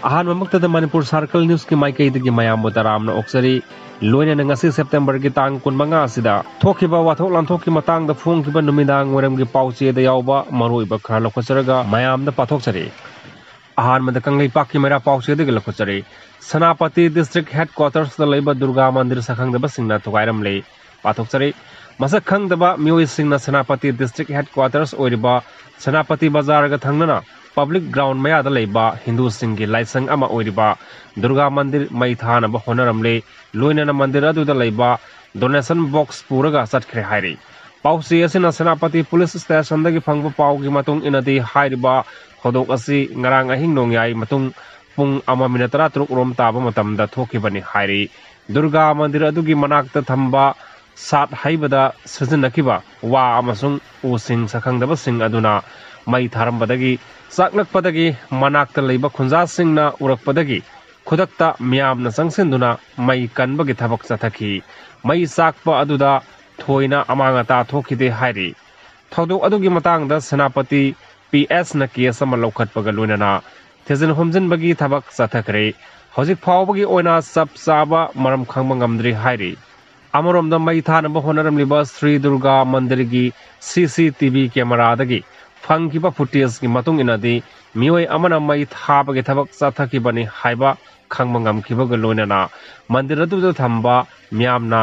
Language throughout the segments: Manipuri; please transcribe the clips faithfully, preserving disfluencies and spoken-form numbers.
ꯑꯍꯥꯟꯕꯃꯛꯇꯗ ꯃꯅꯤꯄꯨꯔ ꯁꯥꯔꯀꯜ ꯅ꯭ꯌꯨꯁꯀꯤ ꯃꯥꯏꯀꯩꯗꯒꯤ ꯃꯌꯥꯝꯕꯨ ꯇꯔꯥꯝꯅ ꯑꯣꯛꯆꯔꯤ꯫ ꯂꯣꯏꯅꯅ ꯉꯁꯤ ꯁꯦꯞꯇꯦꯝꯕꯔꯒꯤ ꯇꯥꯡ ꯀꯨꯟꯃꯉꯥ ꯑꯁꯤꯗ ꯊꯣꯛꯈꯤꯕ ꯋꯥꯊꯣꯛ ꯂꯥꯟꯊꯣꯛꯀꯤ ꯃꯇꯥꯡꯗ ꯐꯣꯡꯈꯤꯕ ꯅꯨꯃꯤꯗꯥꯡ ꯋꯥꯏꯔꯝꯒꯤ ꯄꯥꯎꯆꯦꯗ ꯌꯥꯎꯕ ꯃꯔꯨꯑꯣꯏꯕ ꯈꯔ ꯂꯧꯈꯠꯆꯔꯒ ꯃꯌꯥꯝꯗ ꯄꯥꯊꯣꯛꯆꯔꯤ꯫ ꯑꯍꯥꯟꯕꯗ ꯀꯪꯂꯩꯄꯥꯛꯀꯤ ꯃꯩꯔꯥ ꯄꯥꯎꯆꯦꯗꯒꯤ ꯂꯧꯈꯠꯆꯔꯤ꯫ ꯁꯦꯅꯥꯄꯇꯤ ꯗꯤꯁꯇ꯭ꯔꯤꯛ ꯍꯦꯗ ꯀ꯭ꯋꯥꯇꯔꯁꯇ ꯂꯩꯕ ꯗꯨꯔꯒꯥ ꯃꯟꯗꯤꯔ ꯁꯛꯈꯪꯗꯕꯁꯤꯡꯅ ꯊꯨꯒꯥꯏꯔꯝꯂꯦ꯫ ꯄꯥꯊꯣꯛꯆꯔꯤ꯫ ꯃꯁꯛ ꯈꯪꯗꯕ ꯃꯤꯑꯣꯏꯁꯤꯡꯅ ꯁꯦꯅꯥꯄꯇꯤ ꯗꯤꯁꯇ꯭ꯔꯤꯛ ꯍꯦꯗ ꯀ꯭ꯋꯥꯇꯔꯁ ꯑꯣꯏꯔꯤꯕ ꯁꯦꯅꯥꯄꯇꯤ ꯕꯖꯥꯔꯒ ꯊꯪꯅꯅ ꯄꯕ꯭ꯂꯤꯛ ꯒ꯭ꯔꯥꯎꯟ ꯃꯌꯥꯗ ꯂꯩꯕ ꯍꯤꯟꯗꯨꯁꯤꯡꯒꯤ ꯂꯥꯏꯁꯪ ꯑꯃ ꯑꯣꯏꯔꯤꯕ ꯗꯨꯔꯒꯥ ꯃꯟꯗꯤꯔ ꯃꯩ ꯊꯥꯅꯕ ꯍꯣꯠꯅꯔꯝꯂꯦ꯫ ꯂꯣꯏꯅꯅ ꯃꯟꯗꯤꯔ ꯑꯗꯨꯗ ꯂꯩꯕ ꯗꯣꯅꯦꯁꯟ ꯕꯣꯛꯁ ꯄꯨꯔꯒ ꯆꯠꯈ꯭ꯔꯦ ꯍꯥꯏꯔꯤ꯫ ꯄꯥꯎꯆꯦ ꯑꯁꯤꯅ ꯁꯦꯅꯥꯄꯇꯤ ꯄꯨꯂꯤꯁ ꯁ꯭ꯇꯦꯁꯟꯗꯒꯤ ꯐꯪꯕ ꯄꯥꯎꯒꯤ ꯃꯇꯨꯡ ꯏꯟꯅꯗꯤ ꯍꯥꯏꯔꯤꯕ ꯊꯧꯗꯣꯛ ꯑꯁꯤ ꯉꯔꯥꯡ ꯑꯍꯤꯡ ꯅꯣꯡꯌꯥꯏ ꯃꯇꯨꯡ ꯄꯨꯡ ꯑꯃ ꯃꯤꯅꯠ ꯇꯔꯥ ꯇꯔꯨꯛ ꯔꯣꯝ ꯇꯥꯕ ꯃꯇꯝꯗ ꯊꯣꯛꯈꯤꯕꯅꯤ ꯍꯥꯏꯔꯤ꯫ ꯗꯨꯔꯒꯥ ꯃꯟꯗꯤꯔ ꯑꯗꯨꯒꯤ ꯃꯅꯥꯛꯇ ꯊꯝꯕ ꯁꯥꯠ ꯍꯩꯕꯗ ꯁꯤꯖꯤꯟꯅꯈꯤꯕ ꯋꯥ ꯑꯃꯁꯨꯡ ꯎꯁꯤꯡ ꯁꯛꯈꯪꯗꯕꯁꯤꯡ ꯑꯗꯨꯅ ꯃꯩ ꯊꯥꯔꯝꯕꯗꯒꯤ ꯆꯥꯛꯂꯛꯄꯗꯒꯤ ꯃꯅꯥꯛꯇ ꯂꯩꯕ ꯈꯨꯟꯖꯥꯁꯤꯡꯅ ꯎꯔꯛꯄꯗꯒꯤ ꯈꯨꯗꯛꯇ ꯃꯤꯌꯥꯝꯅ ꯆꯪꯁꯤꯟꯗꯨꯅ ꯃꯩ ꯀꯟꯕꯒꯤ ꯊꯕꯛ ꯆꯠꯊꯈꯤ꯫ ꯃꯩ ꯆꯥꯛꯄ ꯑꯗꯨꯗ ꯊꯣꯏꯅ ꯑꯃꯥꯡ ꯑꯇꯥ ꯊꯣꯛꯈꯤꯗꯦ ꯍꯥꯏꯔꯤ꯫ ꯊꯧꯗꯣꯛ ꯑꯗꯨꯒꯤ ꯃꯇꯥꯡꯗ ꯁꯦꯅꯥꯄꯇꯤ ꯄꯤ ꯑꯦꯁꯅ ꯀꯦꯁ ꯑꯃ ꯂꯧꯈꯠꯄꯒ ꯂꯣꯏꯅꯅ ꯊꯤꯖꯤꯟ ꯍꯨꯝꯖꯤꯟꯕꯒꯤ ꯊꯕꯛ ꯆꯠꯊꯈ꯭ꯔꯦ꯫ ꯍꯧꯖꯤꯛ ꯐꯥꯎꯕꯒꯤ ꯑꯣꯏꯅ ꯆꯞ ꯆꯥꯕ ꯃꯔꯝ ꯈꯪꯕ ꯉꯝꯗ꯭ꯔꯤ ꯍꯥꯏꯔꯤ꯫ ꯑꯃꯔꯣꯝꯗ ꯃꯩ ꯊꯥꯅꯕ ꯍꯣꯠꯅꯔꯝꯂꯤꯕ ꯁ꯭ꯔꯤ ꯗꯨꯔꯒꯥ ꯃꯟꯗꯤꯔꯒꯤ ꯁꯤ ꯁꯤ ꯇꯤ ꯚꯤ ꯀꯦꯃꯦꯔꯥꯗꯒꯤ ꯐꯪꯈꯤꯕ ꯐꯨꯇꯦꯖꯀꯤ ꯃꯇꯨꯡ ꯏꯟꯅꯗꯤ ꯃꯤꯑꯣꯏ ꯑꯃꯅ ꯃꯩ ꯊꯥꯕꯒꯤ ꯊꯕꯛ ꯆꯠꯊꯈꯤꯕꯅꯤ ꯍꯥꯏꯕ ꯈꯪꯕ ꯉꯝꯈꯤꯕꯒ ꯂꯣꯏꯅꯅ ꯃꯟꯗꯤꯔ ꯑꯗꯨꯗ ꯊꯝꯕ ꯃꯤꯌꯥꯝꯅ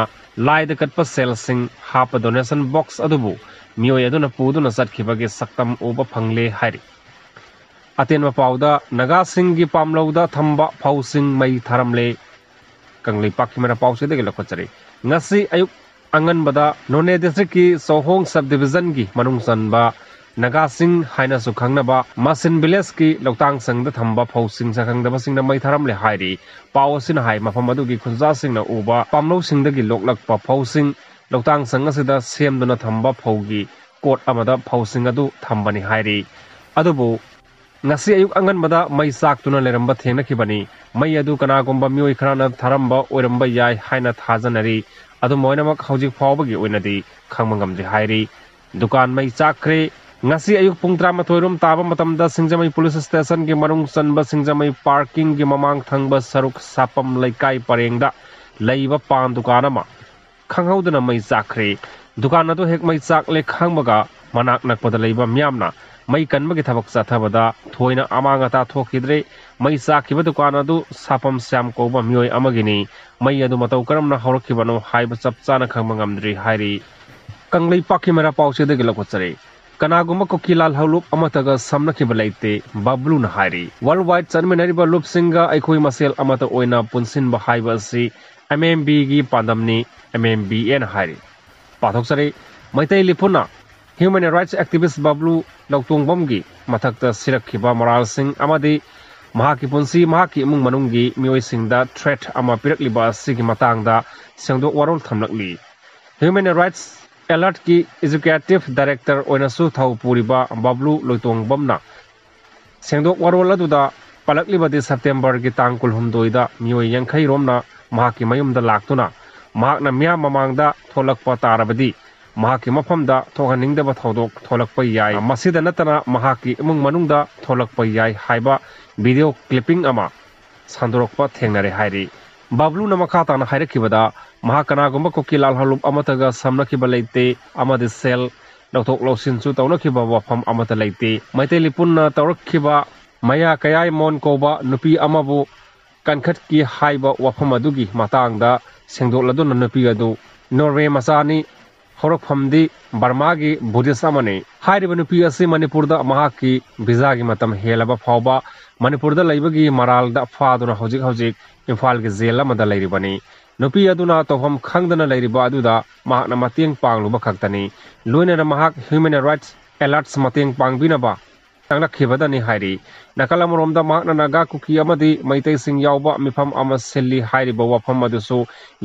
ꯂꯥꯏꯗ ꯀꯠꯄ ꯁꯦꯜꯁꯤꯡ ꯍꯥꯞꯄ ꯗꯣꯅꯦꯁꯟ ꯕꯣꯛꯁ ꯑꯗꯨꯕꯨ ꯃꯤꯑꯣꯏ ꯑꯗꯨꯅ ꯄꯨꯗꯨꯅ ꯆꯠꯈꯤꯕꯒꯤ ꯁꯛꯇꯝ ꯎꯕ ꯐꯪꯂꯦ ꯍꯥꯏꯔꯤ꯫ ꯑꯇꯦꯟꯕ ꯄꯥꯎꯗ ꯅꯥꯒꯥꯁꯤꯡꯒꯤ ꯄꯥꯝꯂꯧꯗ ꯊꯝꯕ ꯐꯧꯁꯤꯡ ꯃꯩ ꯊꯥꯔꯝꯂꯦ꯫ ꯀꯪꯂꯩꯄꯥꯛꯀꯤ ꯃꯩꯔꯥ ꯄꯥꯎꯆꯦꯗꯒꯤ ꯂꯧꯈꯠꯆꯔꯤ꯫ ꯉꯁꯤ ꯑꯌꯨꯛ ꯑꯉꯟꯕꯗ ꯅꯣꯅꯦ ꯗꯤꯁꯇ꯭ꯔꯤꯛꯀꯤ ꯆꯧꯍꯣꯡ ꯁꯕ ꯗꯤꯕꯤꯖꯟꯒꯤ ꯃꯅꯨꯡ ꯆꯟꯕ ꯅꯥꯒꯥꯁꯤꯡ ꯍꯥꯏꯅꯁꯨ ꯈꯪꯅꯕ ꯃꯥꯁꯤꯟ ꯚꯤꯂꯦꯖꯀꯤ ꯂꯧꯇꯥꯡ ꯁꯪꯗ ꯊꯝꯕ ꯐꯧꯁꯤꯡ ꯁꯛꯈꯪꯗꯕꯁꯤꯡꯅ ꯃꯩ ꯊꯥꯔꯝꯂꯦ ꯍꯥꯏꯔꯤ꯫ ꯄꯥꯎ ꯑꯁꯤꯅ ꯍꯥꯏ, ꯃꯐꯝ ꯑꯗꯨꯒꯤ ꯈꯨꯟꯖꯥꯁꯤꯡꯅ ꯎꯕ ꯄꯥꯝꯂꯧꯁꯤꯡꯗꯒꯤ ꯂꯣꯛꯂꯛꯄ ꯐꯧꯁꯤꯡ ꯂꯧꯇꯥꯡ ꯁꯪ ꯑꯁꯤꯗ ꯁꯦꯝꯗꯨꯅ ꯊꯝꯕ ꯐꯧꯒꯤ ꯀꯣꯠ ꯑꯃꯗ ꯐꯧꯁꯤꯡ ꯑꯗꯨ ꯊꯝꯕꯅꯤ ꯍꯥꯏꯔꯤ꯫ ꯑꯗꯨꯕꯨ ꯉꯁꯤ ꯑꯌꯨꯛ ꯑꯉꯟꯕꯗ ꯃꯩ ꯆꯥꯛꯇꯨꯅ ꯂꯩꯔꯝꯕ ꯊꯦꯡꯅꯈꯤꯕꯅꯤ꯫ ꯃꯩ ꯑꯗꯨ ꯀꯅꯥꯒꯨꯝꯕ ꯃꯤꯑꯣꯏ ꯈꯔꯅ ꯊꯥꯔꯝꯕ ꯑꯣꯏꯔꯝꯕ ꯌꯥꯏ ꯍꯥꯏꯅ ꯊꯥꯖꯅꯔꯤ꯫ ꯑꯗꯨꯝ ꯑꯣꯏꯅꯃꯛ, ꯍꯧꯖꯤꯛ ꯐꯥꯎꯕꯒꯤ ꯑꯣꯏꯅꯗꯤ ꯈꯪꯕ ꯉꯝꯗ꯭ꯔꯤ ꯍꯥꯏꯔꯤ꯫ ꯗꯨꯀꯥꯟ ꯃꯩ ꯆꯥꯛꯈ꯭ꯔꯦ꯫ ꯉꯁꯤ ꯑꯌꯨꯛ ꯄꯨꯡ ꯇꯔꯥꯃꯥꯊꯣꯏ ꯔꯣꯝ ꯇꯥꯕ ꯃꯇꯝꯗ ꯁꯤꯡꯖꯃꯩ ꯄꯨꯂꯤꯁ ꯁ꯭ꯇꯦꯁꯟꯒꯤ ꯃꯅꯨꯡ ꯆꯟꯕ ꯁꯤꯡꯖꯃꯩ ꯄꯥꯔꯀꯤꯡꯒꯤ ꯃꯃꯥꯡ ꯊꯪꯕ ꯁꯔꯨꯛ ꯁꯥꯄꯝ ꯂꯩꯀꯥꯏ ꯄꯔꯦꯡꯗ ꯂꯩꯕ ꯄꯥꯟ ꯗꯨꯀꯥꯟ ꯑꯃ ꯈꯪꯍꯧꯗꯅ ꯃꯩ ꯆꯥꯛꯈ꯭ꯔꯦ꯫ ꯗꯨꯀꯥꯟ ꯑꯗꯨ ꯍꯦꯛ ꯃꯩ ꯆꯥꯛꯂꯦ ꯈꯪꯕꯒ ꯃꯅꯥꯛ ꯅꯛꯄꯗ ꯂꯩꯕ ꯃꯤꯌꯥꯝꯅ ꯃꯩ ꯀꯟꯕꯒꯤ ꯊꯕꯛ ꯆꯠꯊꯕꯗ ꯊꯣꯏꯅ ꯑꯃꯥꯡ ꯑꯇꯥ ꯊꯣꯛꯈꯤꯗ꯭ꯔꯦ꯫ ꯃꯩ ꯆꯥꯛꯈꯤꯕ ꯗꯨꯀꯥꯟ ꯑꯗꯨ ꯁꯥꯄꯝ ꯁ꯭ꯌꯥꯝ ꯀꯧꯕ ꯃꯤꯑꯣꯏ ꯑꯃꯒꯤꯅꯤ꯫ ꯃꯩ ꯑꯗꯨ ꯃꯇꯧ ꯀꯔꯝꯅ ꯍꯧꯔꯛꯈꯤꯕꯅꯣ ꯍꯥꯏꯕ ꯆꯞ ꯆꯥꯅ ꯈꯪꯕ ꯉꯝꯗ꯭ꯔꯤ ꯍꯥꯏꯔꯤ꯫ ꯀꯪꯂꯩꯄꯥꯛꯀꯤ ꯃꯩꯔꯥ ꯄꯥꯎꯆꯦꯗꯒꯤ ꯂꯧꯈꯠꯆꯔꯤ꯫ ꯀꯅꯥꯒꯨꯝꯕ ꯀꯨꯀꯤ ꯂꯥꯜꯍꯧꯂꯨꯞ ꯑꯃꯠꯇꯒ ꯁꯝꯅꯈꯤꯕ ꯂꯩꯇꯦ, ꯕꯕ꯭ꯂꯨꯅ ꯍꯥꯏꯔꯤ꯫ ꯋꯥꯔꯜ ꯋꯥꯏꯗ ꯆꯠꯃꯤꯟꯅꯔꯤꯕ ꯂꯨꯞꯁꯤꯡꯒ ꯑꯩꯈꯣꯏ ꯃꯁꯦꯜ ꯑꯃꯠꯇ ꯑꯣꯏꯅ ꯄꯨꯟꯁꯤꯟꯕ ꯍꯥꯏꯕ ꯑꯁꯤ ꯑꯦꯝ ꯑꯦꯝ ꯕꯤꯒꯤ ꯄꯥꯟꯗꯝꯅꯤ, ꯑꯦꯝ ꯑꯦꯝ ꯕꯤ ꯑꯦꯅ ꯍꯥꯏꯔꯤ꯫ ꯄꯥꯊꯣꯛꯆꯔꯤ꯫ ꯃꯩꯇꯩ ꯂꯤꯄꯨꯅ ꯍ꯭ꯌꯨꯃꯦꯟ ꯔꯥꯏꯠꯁ ꯑꯦꯛꯇꯤꯚꯤꯁ꯭ꯠ ꯕꯕ꯭ꯂꯨ ꯂꯧꯇꯣꯡꯕꯝꯒꯤ ꯃꯊꯛꯇ ꯁꯤꯔꯛꯈꯤꯕ ꯃꯔꯥꯜꯁꯤꯡ ꯑꯃꯗꯤ ꯃꯍꯥꯛꯀꯤ ꯄꯨꯟꯁꯤ, ꯃꯍꯥꯛꯀꯤ ꯏꯃꯨꯡ ꯃꯅꯨꯡꯒꯤ ꯃꯤꯑꯣꯏꯁꯤꯡꯗ ꯊ꯭ꯔꯦꯠ ꯑꯃ ꯄꯤꯔꯛꯂꯤꯕ ꯑꯁꯤꯒꯤ ꯃꯇꯥꯡꯗ ꯁꯦꯡꯗꯣꯛ ꯋꯥꯔꯣꯜ ꯊꯝꯂꯛꯂꯤ꯫ ꯍ꯭ꯌꯨꯃꯦꯟ ꯔꯥꯏꯠꯁ ꯑꯦꯂꯔꯠꯀꯤ ꯑꯦꯛꯖꯤꯀ꯭ꯌꯨꯇꯤꯚ ꯗꯥꯏꯔꯦꯛꯇꯔ ꯑꯣꯏꯅꯁꯨ ꯊꯧ ꯄꯨꯔꯤꯕ ꯕꯕ꯭ꯂꯨ ꯂꯣꯏꯇꯣꯡꯕꯝꯅ ꯁꯦꯡꯗꯣꯛ ꯋꯥꯔꯣꯜ ꯑꯗꯨꯗ ꯄꯜꯂꯛꯂꯤꯕꯗꯤ ꯁꯦꯞꯇꯦꯝꯕꯔꯒꯤ ꯇꯥꯡ ꯀꯨꯟꯍꯨꯝꯗꯣꯏꯗ ꯃꯤꯑꯣꯏ ꯌꯥꯡꯈꯩ ꯔꯣꯝꯅ ꯃꯍꯥꯛꯀꯤ ꯃꯌꯨꯝꯗ ꯂꯥꯛꯇꯨꯅ ꯃꯍꯥꯛꯅ ꯃꯤꯌꯥꯝ ꯃꯃꯥꯡꯗ ꯊꯣꯛꯂꯛꯄ ꯇꯥꯔꯕꯗꯤ ꯃꯍꯥꯛꯀꯤ ꯃꯐꯝꯗ ꯊꯣꯛꯍꯟꯅꯤꯡꯗꯕ ꯊꯧꯗꯣꯛ ꯊꯣꯛꯂꯛꯄ ꯌꯥꯏ꯫ ꯃꯁꯤꯗ ꯅꯠꯇꯅ ꯃꯍꯥꯛꯀꯤ ꯏꯃꯨꯡ ꯃꯅꯨꯡꯗ ꯊꯣꯛꯂꯛꯄ ꯌꯥꯏ ꯍꯥꯏꯕ ꯚꯤꯗꯤꯑꯣ ꯀ꯭ꯂꯤꯞꯄꯤꯡ ꯑꯃ ꯁꯟꯗꯣꯔꯛꯄ ꯊꯦꯡꯅꯔꯦ ꯍꯥꯏꯔꯤ꯫ ꯕꯕ꯭ꯂꯨꯅ ꯃꯈꯥ ꯇꯥꯅ ꯍꯥꯏꯔꯛꯈꯤꯕꯗ, ꯃꯍꯥꯛ ꯀꯅꯥꯒꯨꯝꯕ ꯀꯨꯀꯤ ꯂꯥꯜꯍꯧꯂꯨꯞ ꯑꯃꯠꯇꯒ ꯁꯝꯅꯈꯤꯕ ꯂꯩꯇꯦ ꯑꯃꯗꯤ ꯁꯦꯜ ꯂꯧꯊꯣꯛ ꯂꯧꯁꯤꯟꯁꯨ ꯇꯧꯅꯈꯤꯕ ꯋꯥꯐꯝ ꯑꯃꯠꯇ ꯂꯩꯇꯦ꯫ ꯃꯩꯇꯩ ꯂꯤꯄꯨꯟꯅ ꯇꯧꯔꯛꯈꯤꯕ ꯃꯌꯥ ꯀꯌꯥꯏ ꯃꯣꯟ ꯀꯧꯕ ꯅꯨꯄꯤ ꯑꯃꯕꯨ ꯀꯟꯈꯠꯈꯤ ꯍꯥꯏꯕ ꯋꯥꯐꯝ ꯑꯗꯨꯒꯤ ꯃꯇꯥꯡꯗ ꯁꯦꯡꯗꯣꯛꯂꯗꯨꯅ ꯅꯨꯄꯤ ꯑꯗꯨ ꯅꯣꯔꯋꯦ ꯃꯆꯥꯅꯤ, ꯍꯧꯔꯛꯐꯝꯗꯤ ꯕꯔꯃꯥꯒꯤ ꯕꯨꯙꯤꯁ ꯑꯃꯅꯤ꯫ ꯍꯥꯏꯔꯤꯕ ꯅꯨꯄꯤ ꯑꯁꯤ ꯃꯅꯤꯄꯨꯔꯗ ꯃꯍꯥꯛꯀꯤ ꯚꯤꯖꯥꯒꯤ ꯃꯇꯝ ꯍꯦꯜꯂꯕ ꯐꯥꯎꯕ ꯃꯅꯤꯄꯨꯔꯗ ꯂꯩꯕꯒꯤ ꯃꯔꯥꯜꯗ ꯐꯥꯗꯨꯅ ꯍꯧꯖꯤꯛ ꯍꯧꯖꯤꯛ ꯏꯝꯐꯥꯜꯒꯤ ꯖꯦꯜ ꯑꯃꯗ ꯂꯩꯔꯤꯕꯅꯤ꯫ ꯅꯨꯄꯤ ꯑꯗꯨꯅ ꯇꯧꯐꯝ ꯈꯪꯗꯅ ꯂꯩꯔꯤꯕ ꯑꯗꯨꯗ ꯃꯍꯥꯛꯅ ꯃꯇꯦꯡ ꯄꯥꯡꯂꯨꯕ ꯈꯛꯇꯅꯤ꯫ ꯂꯣꯏꯅꯅ ꯃꯍꯥꯛ ꯍ꯭ꯌꯨꯃꯦꯟ ꯔꯥꯏꯠꯁ ꯑꯦꯂꯔꯠꯁ ꯃꯇꯦꯡ ꯄꯥꯡꯕꯤꯅꯕ ꯆꯪꯂꯛꯈꯤꯕꯗꯅꯤ ꯍꯥꯏꯔꯤ꯫ ꯅꯥꯀꯜ ꯑꯃꯔꯣꯝꯗ ꯃꯍꯥꯛꯅ ꯅꯥꯒꯥ, ꯀꯨꯀꯤ ꯑꯃꯗꯤ ꯃꯩꯇꯩꯁꯤꯡ ꯌꯥꯎꯕ ꯃꯤꯐꯝ ꯑꯃ ꯁꯤꯜꯂꯤ ꯍꯥꯏꯔꯤꯕ ꯋꯥꯐꯝ ꯑꯗꯨꯁꯨ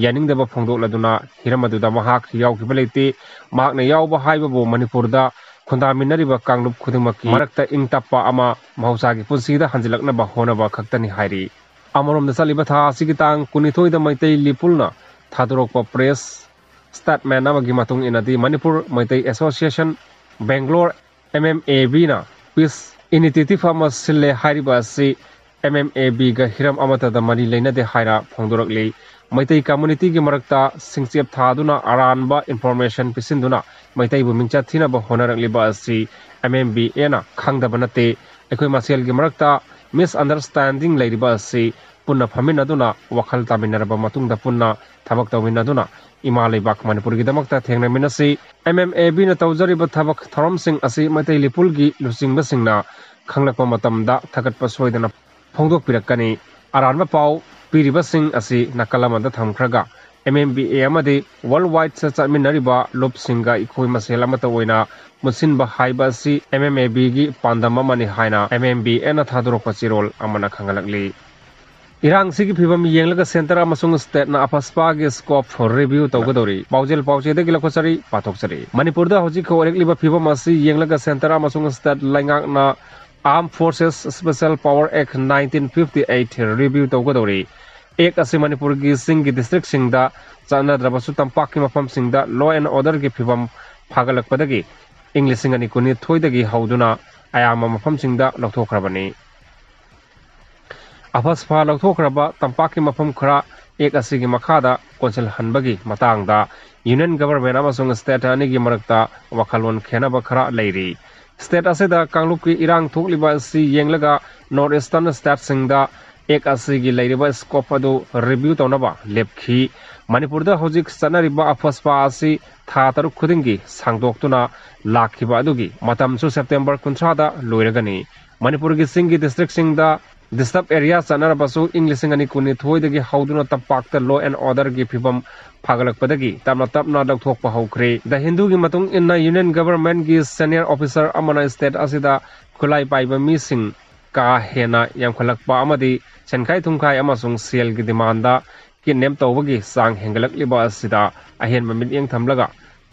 ꯌꯥꯅꯤꯡꯗꯕ ꯐꯣꯡꯗꯣꯛꯂꯗꯨꯅ ꯍꯤꯔꯝ ꯑꯗꯨꯗ ꯃꯍꯥꯛ ꯌꯥꯎꯈꯤꯕ ꯂꯩꯇꯦ꯫ ꯃꯍꯥꯛꯅ ꯌꯥꯎꯕ ꯍꯥꯏꯕꯕꯨ ꯃꯅꯤꯄꯨꯔꯗ ꯈꯨꯟꯗꯥꯃꯤꯟꯅꯔꯤꯕ ꯀꯥꯡꯂꯨꯞ ꯈꯨꯗꯤꯡꯃꯛꯀꯤ ꯃꯔꯛꯇ ꯏꯪ ꯇꯞꯄ ꯑꯃ ꯃꯍꯧꯁꯥꯒꯤ ꯄꯨꯟꯁꯤꯗ ꯍꯟꯖꯤꯜꯂꯛꯅꯕ ꯍꯣꯠꯅꯕ ꯈꯛꯇꯅꯤ ꯍꯥꯏꯔꯤ꯫ ꯑꯃꯔꯣꯝꯗ ꯆꯠꯂꯤꯕ ꯊꯥ ꯑꯁꯤꯒꯤ ꯇꯥꯡ ꯀꯨꯟꯅꯤꯊꯣꯏꯗ ꯃꯩꯇꯩ ꯂꯤꯄꯨꯜꯅ ꯊꯥꯗꯣꯔꯛꯄ ꯄ꯭ꯔꯦꯁ ꯁ꯭ꯇꯦꯠꯃꯦꯟ ꯑꯃꯒꯤ ꯃꯇꯨꯡ ꯏꯟꯅꯗꯤ Manipur Meitei association Bangalore M M A ꯕꯤꯅ ꯄꯤꯁ ꯏꯅꯤꯇꯤꯇꯤꯚ ꯑꯃ ꯁꯤꯜꯂꯦ ꯍꯥꯏꯔꯤꯕ ꯑꯁꯤ ꯑꯦꯝ ꯑꯦꯝ ꯑꯦ ꯕꯤꯒ ꯍꯤꯔꯝ ꯑꯃꯠꯇꯗ ꯃꯔꯤ ꯂꯩꯅꯗꯦ ꯍꯥꯏꯅ ꯐꯣꯡꯗꯣꯔꯛꯂꯤ꯫ ꯃꯩꯇꯩ ꯀꯝꯃꯨꯅꯤꯇꯤꯒꯤ ꯃꯔꯛꯇ ꯁꯤꯡꯆꯦꯞ ꯊꯥꯗꯨꯅ ꯑꯔꯥꯟꯕ ꯏꯟꯐꯣꯔꯃꯦꯁꯟ ꯄꯤꯁꯤꯟꯗꯨꯅ ꯃꯩꯇꯩꯕꯨ ꯃꯤꯡꯆꯠ ꯊꯤꯅꯕ ꯍꯣꯠꯅꯔꯛꯂꯤꯕ ꯑꯁꯤ ꯑꯦꯝ ꯑꯦꯝ ꯕꯤ ꯑꯦꯅ ꯈꯪꯗꯕ ꯅꯠꯇꯦ꯫ ꯑꯩꯈꯣꯏ ꯃꯁꯦꯜꯒꯤ ꯃꯔꯛꯇ ꯃꯤꯁꯑꯟꯗꯔꯁꯇꯦꯟꯗꯤꯡ ꯂꯩꯔꯤꯕ ꯑꯁꯤ ꯄꯨꯟꯅ ꯐꯝꯃꯤꯟꯅꯗꯨꯅ ꯋꯥꯈꯜ ꯇꯥꯃꯤꯟꯅꯔꯕ ꯃꯇꯨꯡꯗ ꯄꯨꯟꯅ ꯊꯕꯛ ꯇꯧꯃꯤꯟꯅꯗꯨꯅ ꯏꯃꯥ ꯂꯩꯕꯥꯛ ꯃꯅꯤꯄꯨꯔꯒꯤꯗꯃꯛꯇ ꯊꯦꯡꯅꯃꯤꯟꯅꯁꯤ꯫ ꯑꯦꯝ ꯑꯦꯝ ꯑꯦ ꯕꯤꯅ ꯇꯧꯖꯔꯤꯕ ꯊꯕꯛ ꯊꯧꯔꯝꯁꯤꯡ ꯑꯁꯤ ꯃꯩꯇꯩ ꯂꯤꯄꯨꯜꯒꯤ ꯂꯨꯆꯤꯡꯕꯁꯤꯡꯅ ꯈꯪꯂꯛꯄ ꯃꯇꯝꯗ ꯊꯥꯒꯠꯄ ꯁꯣꯏꯗꯅ ꯐꯣꯡꯗꯣꯛꯄꯤꯔꯛꯀꯅꯤ꯫ ꯑꯔꯥꯟꯕ ꯄꯥꯎ ꯄꯤꯔꯤꯕꯁꯤꯡ ꯑꯁꯤ ꯅꯥꯀꯜ ꯑꯃꯗ ꯊꯝꯈ꯭ꯔꯒ ꯑꯦꯝ ꯑꯦꯝ ꯕꯤ ꯑꯦ ꯑꯃꯗꯤ ꯋꯥꯔꯜ ꯋꯥꯏꯗ ꯆꯠꯃꯤꯟꯅꯔꯤꯕ ꯂꯨꯞꯁꯤꯡꯒ ꯑꯩꯈꯣꯏ ꯃꯁꯦꯜ ꯑꯃꯠꯇ ꯑꯣꯏꯅ ꯃꯨꯠꯁꯤꯟꯕ ꯍꯥꯏꯕ ꯑꯁꯤ ꯑꯦꯝ ꯑꯦꯝ ꯑꯦ ꯕꯤꯒꯤ ꯄꯥꯟꯗꯝ ꯑꯃꯅꯤ ꯍꯥꯏꯅ ꯑꯦꯝ ꯑꯦꯝ ꯕꯤ ꯑꯦꯅ ꯊꯥꯗꯣꯔꯛꯄ ꯆꯦꯔꯣꯜ ꯑꯃꯅ ꯈꯪꯍꯜꯂꯛꯂꯤ꯫ ꯏꯔꯥꯡꯁꯤꯒꯤ ꯐꯤꯕꯝ ꯌꯦꯡꯂꯒ ꯁꯦꯟꯇꯔ ꯑꯃꯁꯨꯡ ꯁ꯭ꯇꯦꯠꯅ ꯑꯐꯁꯄꯥꯒꯤ ꯁ꯭ꯀꯣꯞ ꯔꯤꯚ꯭ꯌꯨ ꯇꯧꯒꯗꯧꯔꯤ꯫ ꯄꯥꯎꯖꯦꯜ ꯄꯥꯎꯆꯦꯗꯒꯤ ꯂꯧꯈꯠꯆꯔꯤ, ꯄꯥꯊꯣꯛꯆꯔꯤ꯫ ꯃꯅꯤꯄꯨꯔꯗ ꯍꯧꯖꯤꯛ ꯑꯣꯏꯔꯛꯂꯤꯕ ꯐꯤꯕꯝ ꯑꯁꯤ ꯌꯦꯡꯂꯒ ꯁꯦꯟꯇꯔ ꯑꯃꯁꯨꯡ ꯁ꯭ꯇꯦꯠ ꯂꯩꯉꯥꯛꯅ Armed Forces Special Power Act nineteen fifty eight review ꯇꯧꯒꯗꯧꯔꯤ꯫ ꯑꯦꯛ ꯑꯁꯤ ꯃꯅꯤꯄꯨꯔꯒꯤ ꯆꯤꯡꯒꯤ ꯗꯤꯁꯇ꯭ꯔꯤꯛꯁꯤꯡꯗ ꯆꯠꯅꯗ꯭ꯔꯕꯁꯨ ꯇꯝꯄꯥꯛꯀꯤ ꯃꯐꯝꯁꯤꯡꯗ law and orderꯒꯤ ꯐꯤꯕꯝ ꯐꯒꯠꯂꯛꯄꯗꯒꯤ ꯏꯪ ꯂꯤꯁꯤꯡ ꯑꯅꯤ ꯀꯨꯟꯅꯤꯊꯣꯏꯗꯒꯤ ꯍꯧꯗꯨꯅ ꯑꯌꯥꯝꯕ ꯃꯐꯝꯁꯤꯡꯗ ꯂꯧꯊꯣꯛꯈ꯭ꯔꯕꯅꯤ꯫ ꯑꯐꯁꯄꯥ ꯂꯧꯊꯣꯛꯈ꯭ꯔꯕ ꯇꯝꯄꯥꯛꯀꯤ ꯃꯐꯝ ꯈꯔ ꯑꯦꯛ ꯑꯁꯤꯒꯤ ꯃꯈꯥꯗ ꯀꯣꯟꯁꯤꯜꯍꯟꯕꯒꯤ ꯃꯇꯥꯡꯗ ꯌꯨꯅꯤꯌꯟ ꯒꯚꯔꯟꯃꯦꯟꯠ ꯑꯃꯁꯨꯡ ꯁ꯭ꯇꯦꯠ ꯑꯅꯤꯒꯤ ꯃꯔꯛꯇ ꯋꯥꯈꯜꯂꯣꯟ ꯈꯦꯟꯅꯕ ꯈꯔ ꯂꯩꯔꯤ꯫ ꯁ꯭ꯇꯦꯠ ꯑꯁꯤꯗ ꯀꯥꯡꯂꯨꯞꯀꯤ ꯏꯔꯥꯡ ꯊꯣꯛꯂꯤꯕ ꯑꯁꯤ ꯌꯦꯡꯂꯒ ꯅꯣꯔꯠ ꯏꯁꯇꯔꯟ ꯁ꯭ꯇꯦꯠꯁꯤꯡꯗ ꯑꯦꯛ ꯑꯁꯤꯒꯤ ꯂꯩꯔꯤꯕ ꯁ꯭ꯀꯣꯞ ꯑꯗꯨ ꯔꯤꯚ꯭ꯌꯨ ꯇꯧꯅꯕ ꯂꯦꯞꯈꯤ꯫ ꯃꯅꯤꯄꯨꯔꯗ ꯍꯧꯖꯤꯛ ꯆꯠꯅꯔꯤꯕ ꯑꯐꯁꯄꯥ ꯑꯁꯤ ꯊꯥ ꯇꯔꯨꯛ ꯈꯨꯗꯤꯡꯒꯤ ꯁꯥꯡꯗꯣꯛꯇꯨꯅ ꯂꯥꯛꯈꯤꯕ ꯑꯗꯨꯒꯤ ꯃꯇꯝꯁꯨ ꯁꯦꯞꯇꯦꯝꯕꯔ ꯀꯨꯟꯊ꯭ꯔꯥꯗ ꯂꯣꯏꯔꯒꯅꯤ꯫ ꯃꯅꯤꯄꯨꯔꯒꯤ ꯆꯤꯡꯒꯤ ꯗꯤꯁꯇ꯭ꯔꯤꯛꯁꯤꯡꯗ ꯗꯤꯁꯇꯔꯕ ꯑꯦꯔꯤꯌꯥ ꯆꯠꯅꯔꯕꯁꯨ ꯏꯪ ꯂꯤꯁꯤꯡ ꯑꯅꯤ ꯀꯨꯟꯅꯤꯊꯣꯏꯗꯒꯤ ꯍꯧꯗꯨꯅ ꯇꯝꯄꯥꯛꯇ law and orderꯒꯤ ꯐꯤꯕꯝ ꯐꯒꯠꯂꯛꯄꯗꯒꯤ ꯇꯞꯅ ꯇꯞꯅ ꯂꯧꯊꯣꯛꯄ ꯍꯧꯈ꯭ꯔꯦ꯫ ꯗ ꯍꯤꯟꯗꯨꯒꯤ ꯃꯇꯨꯡ ꯏꯟꯅ ꯌꯨꯅꯤꯌꯟ ꯒꯚꯔꯟꯃꯦꯟꯠꯀꯤ ꯁꯦꯅꯤꯌꯔ ꯑꯣꯐꯤꯁꯔ ꯑꯃꯅ ꯁ꯭ꯇꯦꯠ ꯑꯁꯤꯗ ꯈꯨꯠꯂꯥꯏ ꯄꯥꯏꯕ ꯃꯤꯁꯤꯡ ꯀꯥ ꯍꯦꯟꯅ ꯌꯥꯝꯈꯠꯂꯛꯄ ꯑꯃꯗꯤ ꯁꯦꯟꯈꯥꯏ ꯊꯨꯝꯈꯥꯏ ꯑꯃꯁꯨꯡ ꯁꯦꯜꯒꯤ ꯗꯤꯃꯥꯟꯗ kidnap ꯇꯧꯕꯒꯤ ꯆꯥꯡ ꯍꯦꯟꯒꯠꯂꯛꯂꯤꯕ ꯑꯁꯤꯗ ꯑꯍꯦꯟꯕ ꯃꯤꯠꯌꯦꯡ ꯊꯝꯂꯒ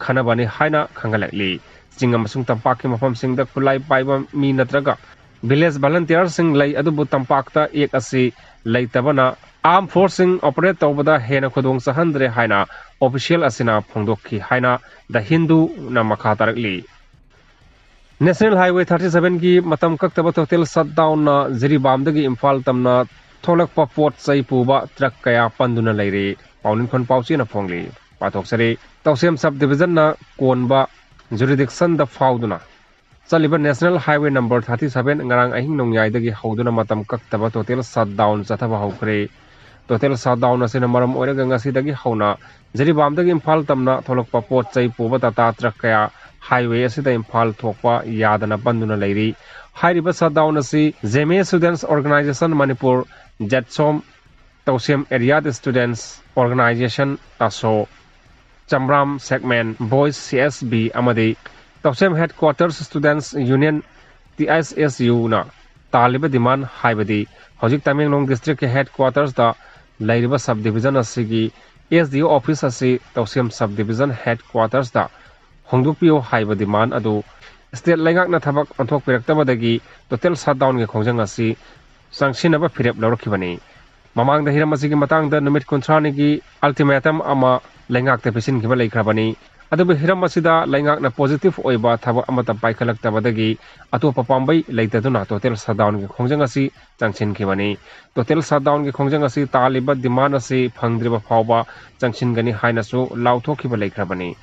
ꯈꯟꯅꯕꯅꯤ ꯍꯥꯏꯅ ꯈꯪꯍꯜꯂꯛꯂꯤ꯫ ꯆꯤꯡ ꯑꯃꯁꯨꯡ ꯇꯝꯄꯥꯛꯀꯤ ꯃꯐꯝꯁꯤꯡꯗ ꯈꯨꯠꯂꯥꯏ ꯄꯥꯏꯕ ꯃꯤ ꯅꯠꯇ꯭ꯔꯒ ꯚꯤꯂꯦꯖ ꯚꯂꯟꯇꯤꯌꯔꯁꯤꯡ ꯂꯩ, ꯑꯗꯨꯕꯨ ꯇꯝꯄꯥꯛꯇ ꯑꯦꯛ ꯑꯁꯤ ꯂꯩꯇꯕꯅ Armed Forceꯁꯤꯡ operate ꯇꯧꯕꯗ ꯍꯦꯟꯅ ꯈꯨꯗꯣꯡ ꯆꯥꯍꯟꯗ꯭ꯔꯦ ꯍꯥꯏꯅ official ꯑꯁꯤꯅ ꯐꯣꯡꯗꯣꯛꯈꯤ ꯍꯥꯏꯅ ꯗ ꯍꯤꯟꯗꯨꯅ ꯃꯈꯥ ꯇꯥꯔꯛꯂꯤ꯫ National Highway thirty seven ꯒꯤ ꯃꯇꯝ ꯀꯛꯇꯕ total shutdown ꯅ ꯖꯤꯔꯤꯕꯥꯝꯗꯒꯤ ꯏꯝꯐꯥꯜ ꯇꯝꯅ ꯊꯣꯛꯂꯛꯄ ꯄꯣꯠ ꯆꯩ ꯄꯨꯕ ꯇ꯭ꯔꯛ ꯀꯌꯥ ꯄꯟꯗꯨꯅ ꯂꯩꯔꯤ꯫ ꯄꯥꯎꯅꯤꯡꯈꯣꯟ ꯄꯥꯎꯆꯦꯅ ꯐꯣꯡꯂꯤ꯫ ꯄꯥꯊꯣꯛꯆꯔꯤ꯫ ꯇꯧꯁꯦꯝ sub division ꯅ ꯀꯣꯟꯕ jurisdiction ꯗ ꯐꯥꯎꯗꯨꯅ ꯆꯠꯂꯤꯕ National Highway number thirty seven ꯉꯔꯥꯡ ꯑꯍꯤꯡ ꯅꯣꯡꯌꯥꯏꯗꯒꯤ ꯍꯧꯗꯨꯅ ꯃꯇꯝ ꯀꯛꯇꯕ total shutdown ꯆꯠꯊꯕ ꯍꯧꯈ꯭ꯔꯦ꯫ Total shutdown ꯑꯁꯤꯅ ꯃꯔꯝ ꯑꯣꯏꯔꯒ ꯉꯁꯤꯗꯒꯤ ꯍꯧꯅ ꯖꯤꯔꯤꯕꯥꯝꯗꯒꯤ ꯏꯝꯐꯥꯜ ꯇꯝꯅ ꯊꯣꯛꯂꯛꯄ ꯄꯣꯠ ꯆꯩ ꯄꯨꯕ ꯇꯥꯇꯥ ꯇ꯭ꯔꯛ ꯀꯌꯥ highway ꯑꯁꯤꯗ ꯏꯝꯐꯥꯜ ꯊꯣꯛꯄ ꯌꯥꯗꯅ ꯄꯟꯗꯨꯅ ꯂꯩꯔꯤ꯫ ꯍꯥꯏꯔꯤꯕ shutdown ꯑꯁꯤ Zeme Students Organisation Manipur, ꯖꯦꯠꯁꯣꯝ, ꯇꯧꯁꯦꯝ Area Students Organisation, ꯇꯥꯁꯣ, ꯆꯝꯕ꯭ꯔꯥꯝ segment Boys, C S B, ꯑꯃꯗꯤ ꯇꯧꯁꯦꯝ Headquarters Students Union, T S S U ꯅ ꯇꯥꯜꯂꯤꯕ demand ꯍꯥꯏꯕꯗꯤ ꯍꯧꯖꯤꯛ ꯇꯃꯦꯡꯂꯣꯡ district ꯀꯤ headquarters ꯇ ꯂꯩꯔꯤꯕ sub division ꯑꯁꯤꯒꯤ S D O office ꯑꯁꯤ ꯇꯧꯁꯦꯝ sub division headquarters ꯇ ꯍꯣꯡꯗꯣꯛꯄꯤꯌꯨ ꯍꯥꯏꯕ demand ꯑꯗꯨ state ꯂꯩꯉꯥꯛꯅ ꯊꯕꯛ ꯑꯣꯟꯊꯣꯛꯄꯤꯔꯛꯇꯕꯗꯒꯤ total shutdown ꯒꯤ ꯈꯣꯡꯖꯪ ꯑꯁꯤ ꯆꯪꯁꯤꯟꯅꯕ ꯐꯤꯔꯦꯞ ꯂꯧꯔꯛꯈꯤꯕꯅꯤ꯫ ꯃꯃꯥꯡꯗ ꯍꯤꯔꯝ ꯑꯁꯤꯒꯤ ꯃꯇꯥꯡꯗ ꯅꯨꯃꯤꯠ ꯀꯨꯟꯊ꯭ꯔꯥꯅꯤꯒꯤ ultimatum ꯑꯃ ꯂꯩꯉꯥꯛꯇ ꯄꯤꯁꯤꯟꯈꯤꯕ ꯂꯩꯈ꯭ꯔꯕꯅꯤ꯫ ꯑꯗꯨꯕꯨ ꯍꯤꯔꯝ ꯑꯁꯤꯗ ꯂꯩꯉꯥꯛꯅ positive ꯑꯣꯏꯕ ꯊꯕꯛ ꯑꯃꯠꯇ ꯄꯥꯏꯈꯠꯂꯛꯇꯕꯗꯒꯤ ꯑꯇꯣꯞꯄ ꯄꯥꯝꯕꯩ ꯂꯩꯇꯗꯨꯅ total shutdown ꯒꯤ ꯈꯣꯡꯖꯪ ꯑꯁꯤ ꯆꯪꯁꯤꯟꯈꯤꯕꯅꯤ꯫ Total shutdown ꯒꯤ ꯈꯣꯡꯖꯪ ꯑꯁꯤ ꯇꯥꯜꯂꯤꯕ demand ꯑꯁꯤ ꯐꯪꯗ꯭ꯔꯤꯕ ꯐꯥꯎꯕ ꯆꯪꯁꯤꯟꯒꯅꯤ ꯍꯥꯏꯅꯁꯨ ꯂꯥꯎꯊꯣꯛꯈꯤꯕ ꯂꯩꯈ꯭ꯔꯕꯅꯤ꯫